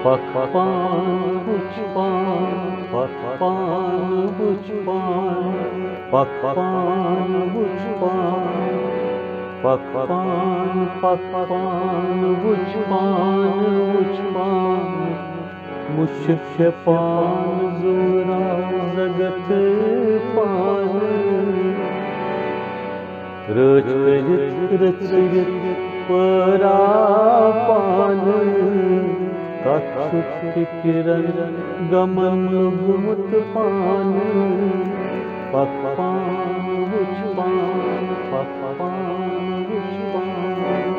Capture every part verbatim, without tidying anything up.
پک پان وٕچھ پان، پک پان وٕچھ پان، پک پان وٕچھ پان، پک پان، پک پان وٕچھ پان، وٕچھ پان۔ مُشک چھےٚ پان زورا زگت پان۔ رٲچھ کٔرِتھ رٔژھِتھ پٲرا پانہٕ، کتھ چھُ فِکرن غمن لوٚگمُت پانہٕ۔ پک پان وٕچھ پان، پک پان وٕچھ پان۔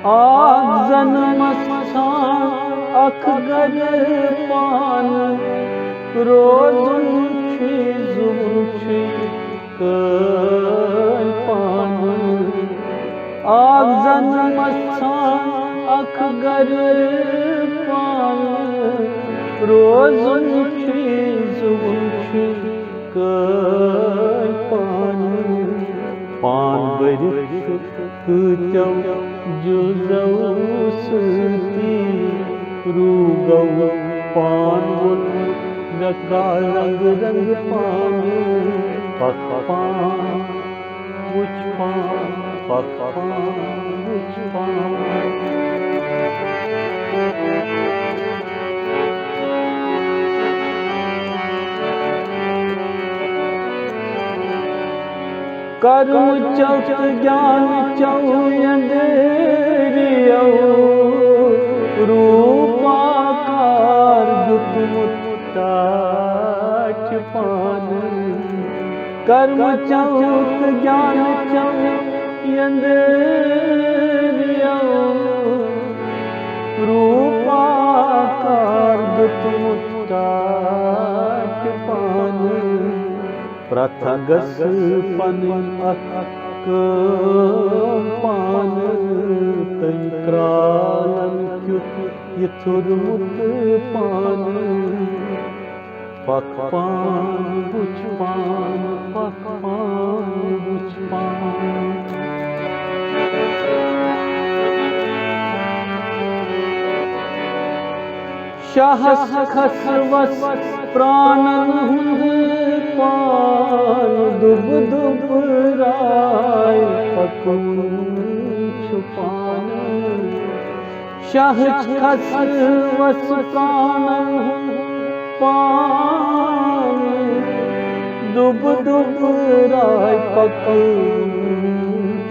اکھ زن مژھان اکھ گرٕ پانہٕ، روزُن چھُے زُوُن چھُے کٲنۍ پانہٕ۔ اکھ زن مژھان اکھ گرٕ پانہٕ، روزُن چھُے زُوُن چھُے کٲنۍ پانہٕ۔ پان بٔرِتھ چھُ کۭتیو جُزو سۭتی، روٗ گوٚو پان ووٚن مےٚ کا رنگ رنگ پانہٕ۔ پک پان وٕچھ پان، پک پان وٕچھ پان۔ کرم چوت گیان چو اندریو، روپا کار دیتمت ٹاٹھ پانہٕ۔ کرم چوت گیان چو اندریو، روپا کار دیتمت ٹاٹھ پانہٕ۔ پرٛتھ گٔژھ پنٕنۍ اکھ کٲم پانہٕ، تٔمۍ کرٛالن کیُتھ یہِ ژوٚرمُت پانہٕ۔ پک پان وٕچھ پان، پک پان وٕچھ پان۔ شاہس کھسوس پرانن ہُنٛد پان، دُب دُب راے پکُن چھُ پانہٕ۔ شاہس کھسوس پرانن ہُنٛد پان، دُب دُب راے پکُن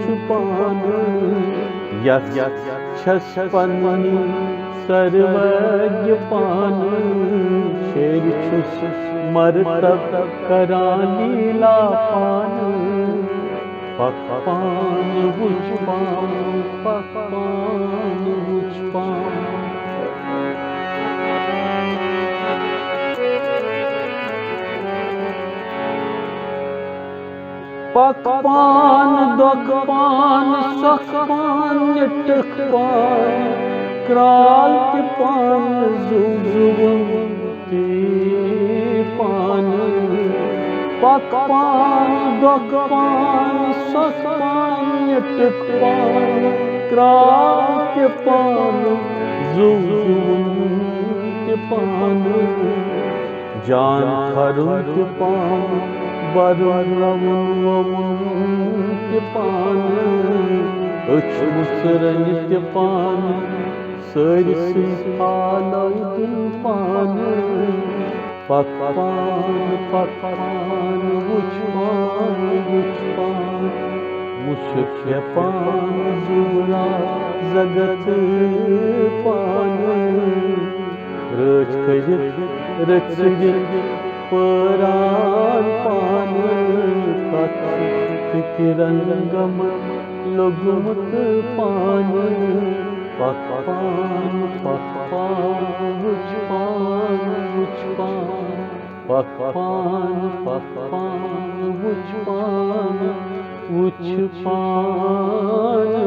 چھُ پانہٕ۔ یتھ چھس پننہِ سروگیہ پانہٕ، شیرِ چھُس مرتب کران لیلا پانہٕ۔ پک پان وٕچھ پان، پک پان وٕچھ پان۔ پک پان، دۄکھ پان، سۄکھ پان، نیٚٹکھ پان، کرٛال تہِ پان، زُو زُوُن تہِ پان۔ پک پان، دۄکھ پان، سۄکھ پان، نیٚٹکھ پان، کرٛال تہِ پان، زُو زُوُن تہِ پان۔ جان کھرُن تہِ پانہٕ، برُن رَوُن وَوُن تہِ پانہٕ، أچھ مُژرَنہِ تہِ پانہٕ، سٲرسٕے حالو دیُن پانہٕ۔ پَک پانہٕ، پَک پانہٕ، وٕچھ پانہٕ، وٕچھ پانہٕ، وٕچھ کھےٚ پانہٕ زُورا زَگَتھ پانہٕ۔ رٲچھ کٔرِتھ رٔژھرِتھ پٲران پانہٕ، کَتھ چھُ فِکرَن غمَن لوٚگمُت پانہٕ۔ پَک پانہٕ، پَک پانہٕ، وٕچھ پانہٕ، وٕچھ پانہٕ۔ پَک پانہٕ، پَک پانہٕ، وٕچھ پانہٕ، وٕچھ پانہٕ۔